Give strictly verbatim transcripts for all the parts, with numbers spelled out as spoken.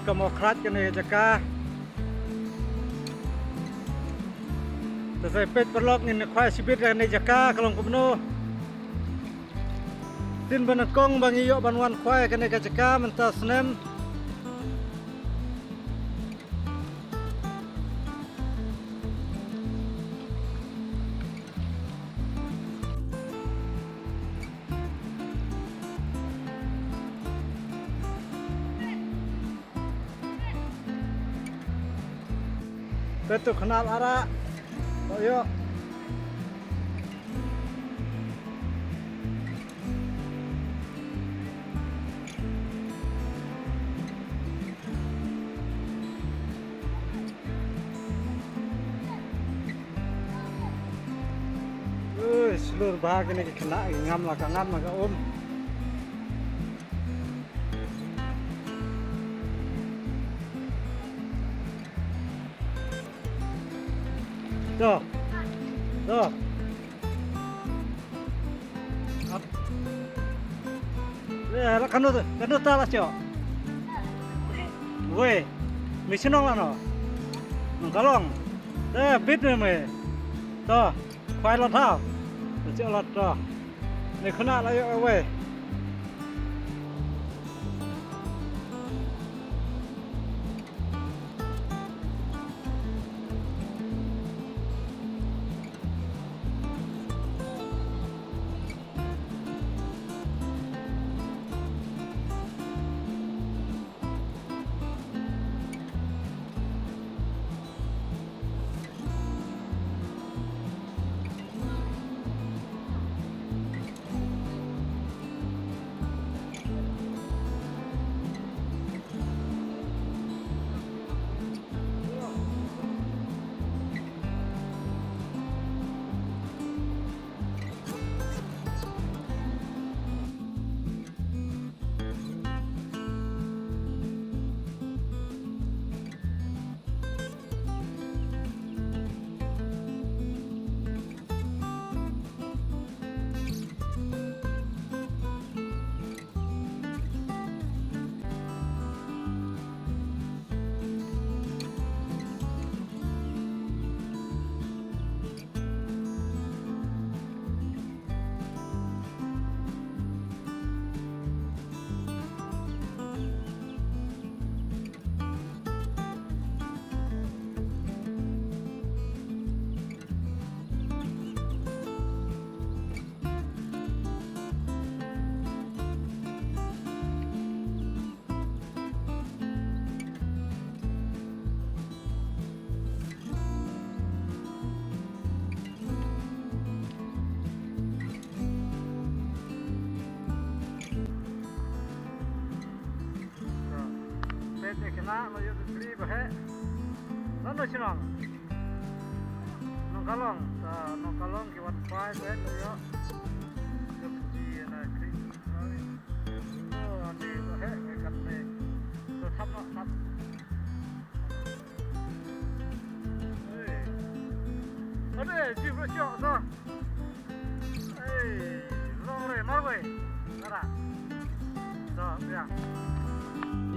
Ka Mawkhraj kane ka jaka. Te sa peit paralok, ngin khwai shibit kane ka jaka ka long kumno. Shisien ba nyngkong ba ngi ïoh ban wan khwai kane ka jaka mynta snem. Peit u khynnah la rah. Ïoh. Ui, shlur bha kine ki khynnah, ngam la ka ngam la ka um. To. To. Eh, la kano, kano ta la sio. Wei, me shnong lano. Nongkalong. Eh, bit me me. To, khwai la thaw. To sio la to. Me khynnah la ïoh wei. Peit ïa kine, la ïoh degri ba heh. Lano shnong? Nongkalong. Ta Nongkalong ki wan phai peit la ïoh. Ïoh degri na kri. Oh, ani ba heh, ba kat ne. To thap noh, thap. Hey. Ade, ji bro chok to. Hey, long re, mar wei. Nara. To, biang.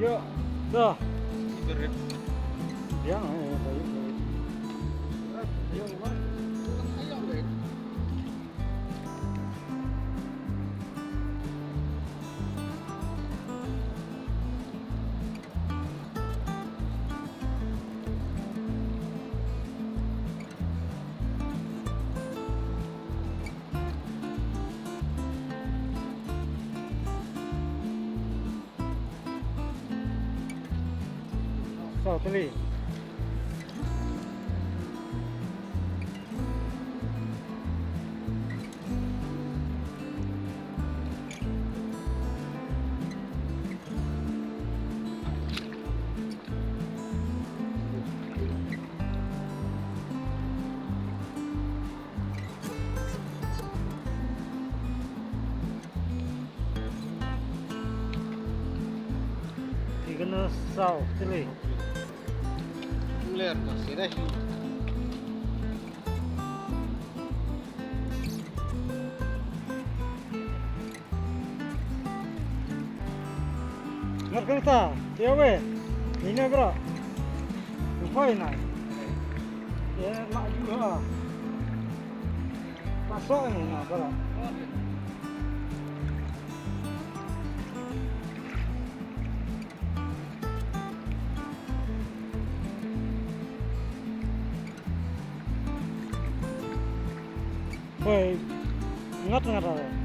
Yo, to. Biang, eh, to, yo, to. Yo, mar. Saw tylli. Ikan saw tylli. Ler ka sini. Ngat kata, tiawe. Ina bro. Phai na. Ye, ma ju ha. Pasok ni na bro. Hoi, ngat ngat ada.